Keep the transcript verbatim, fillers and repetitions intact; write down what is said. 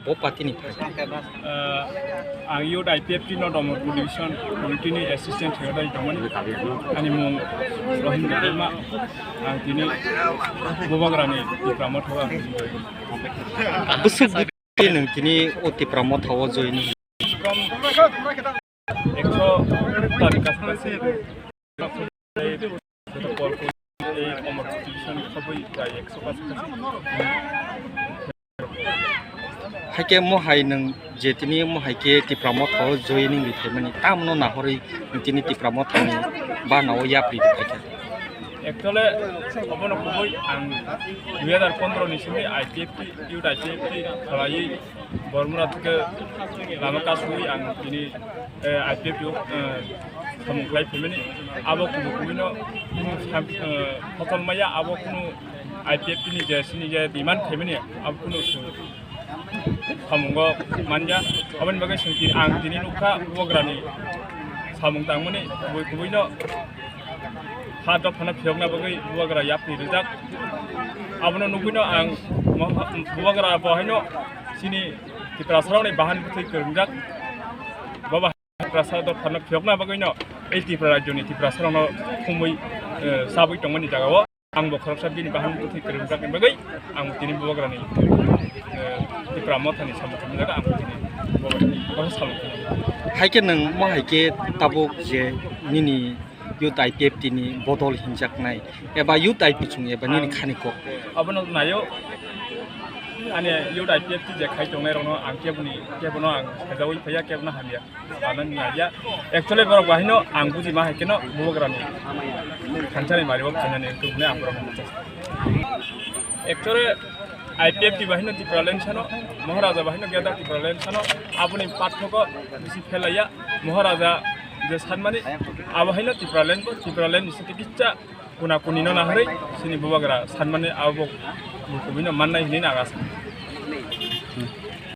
Bo party ni phai. Ah, ang youth I P F T no Domorpur division committee ni assistant secretary tongmani. Ani mung Rohingya Dharma. Ang tini Bubagrani Tipra Motha o ang tini join. Bwswk bwtwi nwng tini o Tipra Motha o join? Kom ekso tari kaskasi. Joto pol khe ei Omor Division khobwi prai ekso kaskasi. Haikhe mohai nwng je tini mohai khe Tipra Motha o joining ri phaimani, tamno nahorwi nwng tini Tipra Motha ni bana o yapri ri phaikha? Actually, obono kubui ang dui hazar pondro ni simi I P F T, youth I P F T khalaiwi Bormura thike lama kasui ang tini, eh, I P F T o, eh, samung khlai phaimani. Abo kubu kubuino kunu sam-, eh, hotom maya, abo kunu I P F T ni je sini je demand khaimani, abo kunu samungo manya. Aboni bagwi sengkir ang tini nukha Bubagrani samung tangmani kubui kubuino ha dophano phiyokna bagwi Bubagra yapri rijak. Abono nugwino ang mo-, Bubagra bo haino chini Tiprasarokni bahan bwthwi kwrwngjak. Baba Tiprasa dophano phiyokna bagwino ei Tripura rajyoni Tiprasarokno thumwi, eh, sabwi tongmani jagao ang bo khoroksa bini bahan bwthwi kwrwngjakni bagwi ang tini Bubagrani, eh, Tipra Mothani samung tangmani jaga ang tini Bubagrani samung tangmani. Haikhe nwng mo haikhe tabuk je nini youth I P F T ni bodol hinjaknai eba youth I P T chwng eba nini khani kok. Abono nayo, ani youth I P F T je khai tongnai rokno ang keboni, kebono ang sajawi phaiya, kebono hamya. Ano naiya. Actually borok bahino ang buji ma hai keno Bubagrani khanchani mari bo khainani wngkhe hwnwi ang borokno bujo. Actually I P F T bahino Tipraland sano, Maharaja bahino Gedar Tipraland sano, aboni parthogo bisi phelaiya. Maharaja je sanmani abo haino Tipraland bo, Tipraland ni site kicha kuna kuni no naharwi chini Bubagra sanmani abo bo kubui no mannai hinwi naga sa.